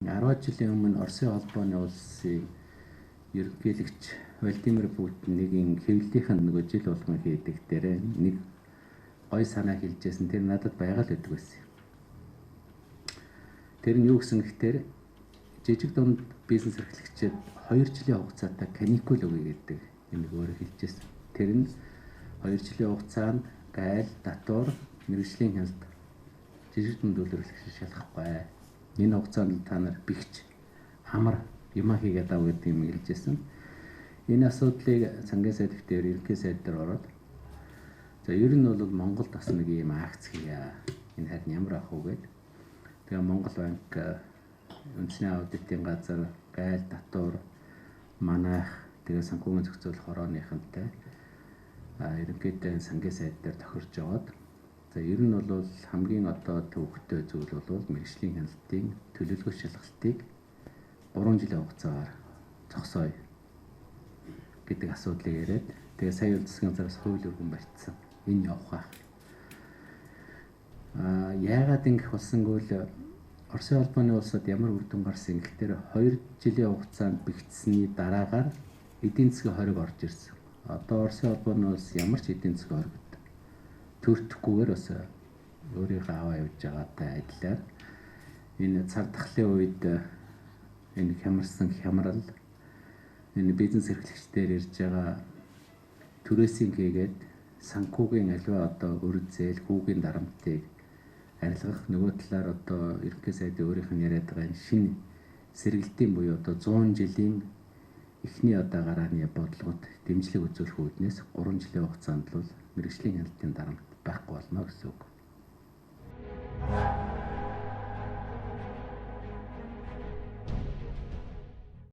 10 жилийн өмнө Оросын холбооны улсын ерөнхийлөгч Владимир Путин нэгin хэвлэлийнх нь нөгөө жил болгон хийдэг дээр нэг гой санаа хэлжсэн. Тэр надад байгаад л байдаг байсан. Тэр нь юу гэсэн гэхээр жижиг дунд бизнес эрхлэгчид 2 жилийн хугацаатай каникул өгье гэдэг юм өөрөө хэлжсэн. Тэр нь 2 жилийн хугацаанд гайл, татвар, мэргэжлийн хяналт жижиг дунд үйл эрхлэгчид шалгахгүй. Энэ хугацаанд та нар бэхж амар юмаа хийгээд ав гэдэг юм хэлжсэн. Энэ асуудлыг сангийн сайд дээр, ерөнхий сайд дээр ороод за ер нь бол Монголд бас нэг ийм акц хийе. Энэ харин ямар ах уу гээд. Тэгээ Монгол банк, үндэсний аудитын газар, гайл, татвар, манайх тэгээ санхүүгийн зохицуулах хорооныхантай ерөнхийдөө сангийн сайд дээр тохирж яваад за ер нь бол хамгийн одоо төвөгтэй зүйл бол мэргэжлийн хяналтын төлөвлөгөө шалгалтыг 3 жилийн хугацаагаар зогсооё гэдэг асуудлыг яриад тэгээ сая үл засгийн газраас хууль өргөн барьцсан. Энэ явах байх. Яагаад ингэх болсонгүй л Оросын холбооны улсад ямар үр дүн гарсан гэхээр 2 жилийн хугацаанд бэхжсэний дараагаар эдийн засгийн хориг орж ирсэн. Одоо Оросын холбооны улс ямар ч эдийн засгийн хоригт төртөхгүйгээр бас өөрийгөө аваа явж байгаатай адилаар энэ цар тахлын үед энэ хямарсан хямрал энэ бизнес эрхлэгчдээр ирж байгаа түрээсийн хийгээд санхүүгийн аливаа одоо өр зээл хүүгийн дарамтыг арилгах, нөгөө талаар одоо ерөнхий сайдын өөрийнх нь яриад байгаа энэ шинэ сэргэлтийн буюу одоо 100 жилийн эхний одоо гарааны бодлогод дэмжлэг үзүүлэх үүднээс 3 жилийн хугацаанд бол мэргэжлийн хяналтын дарамт байхгүй болно гэсэн үг.